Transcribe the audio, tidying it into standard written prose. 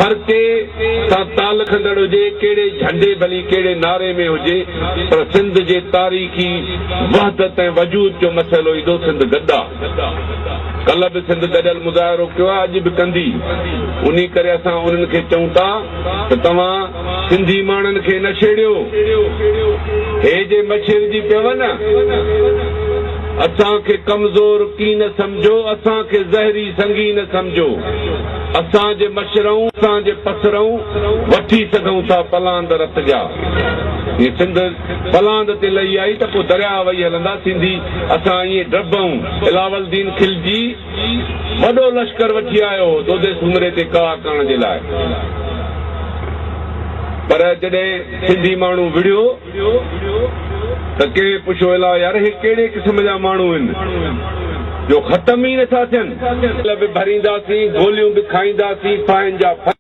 فرقي سان تعلقندڙ هجي، ڪهڙي جهنڊي ڀلي ڪهڙي نعري ۾ هجي پر سنڌ جي تاريخي وحدت ۽ وجود جو مسئلو ايندو سنڌ گڏ آ. ڪلهه به سنڌ گڏيل مظاهرو ڪيو آ اڄ به ڪندي. انهي ڪري اسان انهن کي چئون ٿا ته توهان سنڌي ماڻهن کي نه ڇيڙيو. هي جي مڇرجي پيو نه اسان کي ڪمزور ڪين سمجهو اسان کي زهري سنگين سمجهو. اسان جي مشرئون اسان جي پسرئون وٺي سگهون ٿا پلاند رت جا. جي سنڌ پلاند تي لهي آئي ته پوء درياهه وهي هلندا سنڌي اسان ائين ڊڀئون. علاوالدين خلجي وڏو لشڪر وٺي آيو هو دودي سومري تي ڪاهه ڪرڻ جي لاء پر جڏهن سنڌي ماڻهو وڙهيو ته ڪنهن پڇيو الا يار هي ڪهڙي قسم جا ماڻهو هن جو ختم ئي نٿا ٿين. به ڀرينداسين، گوليون به کائينداسين، ڦاهين جا.